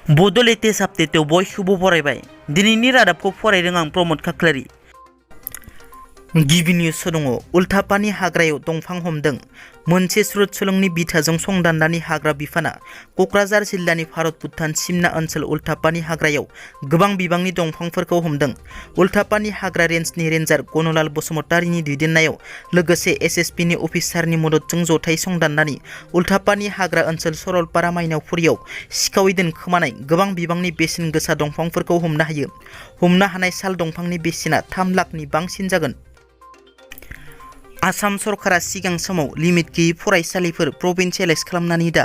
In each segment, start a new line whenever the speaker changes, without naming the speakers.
बड' लेटेस्ट आपडेटआव बयखौबो बरायबाय। दिनैनि रादाबखौ फरायदों आं प्रमद खाख्लारि। गिबि निउस दङ। उल्थापानि हाग्रायाव दंफां हमदों। मोनसे स्रुत सोलोंनि बिथाजों संदाननानि हाग्रा बिफाना क'क्राझार जिल्लानि भारत भुटान सिमना ओनसोल उल्थापानि हाग्रायाव गोबां बिबांनि दंफांफोरखौ हमदों। उल्थापानि हाग्रा रेन्जनि रेन्जार गनलाल बसुमतारीनि दैदेननायाव लोगोसे एसएसपिनि अफिसारनि मददजों जथाय संदाननानै उल्थापानि हाग्रा ओनसोल सरलपारा माइनावफुरियाव सिखावै दोनखोमानाय गोबां बिबांनि बेसेन गोसा दंफांफोरखौ हमनो हायो। हमनो हानाय साल दंफांनि बेसेना 3 लाखनि बांसिन जागोन। आसाम सरकारा सिगां समाव लिमिट गैयै फरायसालिफोर प्रभिन्सियेलाइज खालामनानै दा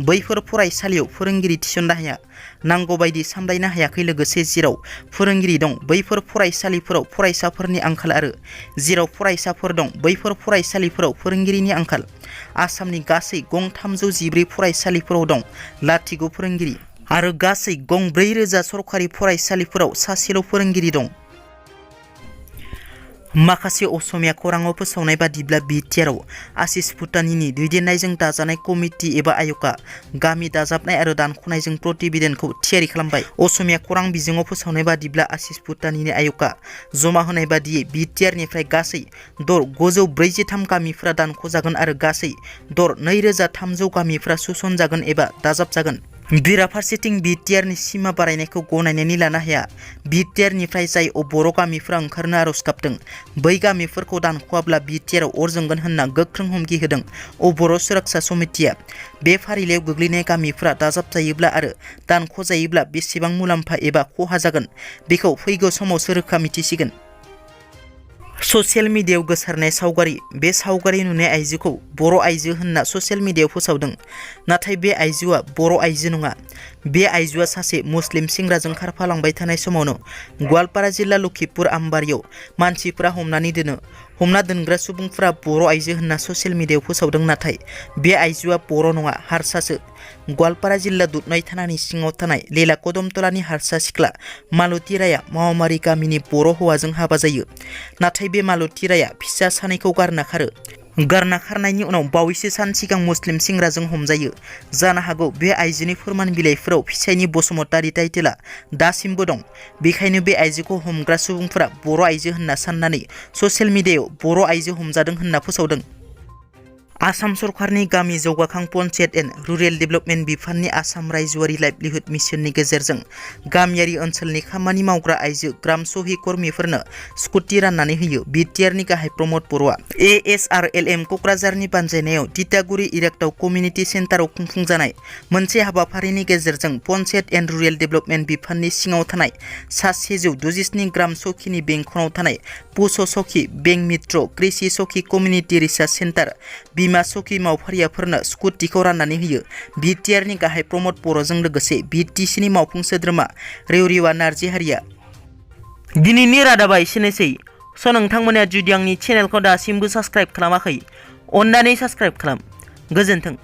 बैफोर फरायसालियाव फोरोंगिरि थिसननो हाया, नांगौ बायदि सामलायनो हायाखै। लोगोसे जेराव फोरोंगिरि दं बैफोर फरायसालिफोराव फरायसाफोरनि आंखाल आरो जेराव फरायसाफोर दं बैफोर फरायसालिफोराव फोरोंगिरिनि आंखाल। आसामनि गासै गं 314 फरायसालिफोराव दं लाथिख' फोरोंगिरि आरो गासै गं 4000 सरकारि फरायसालिफोराव सासेल' फोरोंगिरि दं। माखासे असमिया खौराङाव फोसावनाय बादिब्ला BTR आशिष भुटानिनि दैदेननायजों दाजानाय कमिटि एबा आय'गआ गामि दाजाबनाय आरो दानख'नायजों प्रतिवेदनखौ थियारि खालामबाय। असमिया खौरां बिजोङाव फोसावनाय बादिब्ला आशिष भुटानिनि आय'गआ जमा होनाय बादियै BTR निफ्राय गासै दर 943 गामिफोरा दानख'जागोन आरो गासै दर 2300 गामिफोरा सोसनजागोन एबा दाजाबजागोन। बेराफारसेथिं BTR नि सिमा बारायनायखौ गनायनानै लानो हाया। BTR निफ्राय जाय बर' गामिफोरा ओंखारनो आर'ज गाबदों बै गामिफोरखौ दानख'वाब्ला BTR अर जोंगोन होनना गोख्रों हुमखि होदों। बर' सुरक्षा समितिया बे फारिलाइयाव गोग्लैनाय गामिफोरा दाजाबजायोब्ला आरो दानख'जायोब्ला बेसेबां मुलाम्फा एबा खहा जागोन बेखौ फैगौ समावसो रोखा मिथिसिगोन। ससियेल मिडियायाव गोसारनाय सावगारि। बे सावगारि नुनाय आइजोखौ बर' आइजो होनना ससियेल मिडियायाव फोसावदों। नाथाय बे आइजोआ बर' आइजो नङा। बे आइजोआ सासे मुस्लिम सेंग्राजों खारफालांबाय थानाय समावनो गवालपारा जिल्ला लखिमपुर आमबारियाव मानसिफोरा हमनानै दोनो। हमना दोनग्रा सुबुंफोरा बर' आइजो होनना ससियेल मिडियायाव फोसावदों, नाथाय बे आइजोआ बर' नङा, हारसासो। गवालपारा जिल्ला दुधनৈ थानानि सिङाव थानाय लेला कदमतलानि हारसा सिख्ला मालती राया मावमारि गामिनि बर' हौवाजों हाबा जायो। नाथाय बे मालती राया फिसा सानैखौ गारना खारो। गारना खारनायनि उनाव बावैसो सान सिगां मुस्लिम सेंग्राजों हमजायो। जानो हागौ बे आइजोनि फोरमान बिलाइफोराव फिसायनि बसुमतारी टाइटेला दासिमबो दं। बेखायनो बे आइजोखौ हमग्रा सुबुंफोरा बर' आइजो होनना साननानै ससियेल मिडियायाव बर' आइजो हमजादों होनना फोसावदों। आसाम सरकारनि गामि जौगाखां पन्चायत एन्ड रुरेल डेभेलपमेन्ट बिफाननि आसाम रायजोआरि लाइभलिहुड मिशननि गेजेरजों गामियारि ओनसोलनि खामानि मावग्रा आइजो ग्राम सहि कर्मिफोरनो स्कुटि राननानै होयो। BTR नि गाहाय प्रमद बर'आ ASRLM क'क्राझारनि बानजायनायाव तितागुरि इरागदाव कमिउनिटि सेन्टाराव खुंफुंजानाय मोनसे हाबाफारिनि गेजेरजों पन्चायत एन्ड रुरेल डेभेलपमेन्ट बिफाननि सिङाव थानाय सा 167 ग्राम सखिनि बेंखनाव थानाय पुस सखि, बेंक मित्र, कृषि सखि, कमिउनिटि रिसार्च सेन्टार, बिमा सखि मावफारियाफोरनो स्कुटिखौ राननानै होयो। BTR नि गाहाय प्रमद बर'जों लोगोसे BTC नि मावफुं सोद्रोमा रेवरिवा नार्जिहारिया। दिनैनि रादाबा एसेनोसै। नोंथांमोना जुदि आंनि चेनेलखौ दासिमबो साबस्क्राइब खालामाखै, अन्नानै साबस्क्राइब खालाम। गोजोन्थों।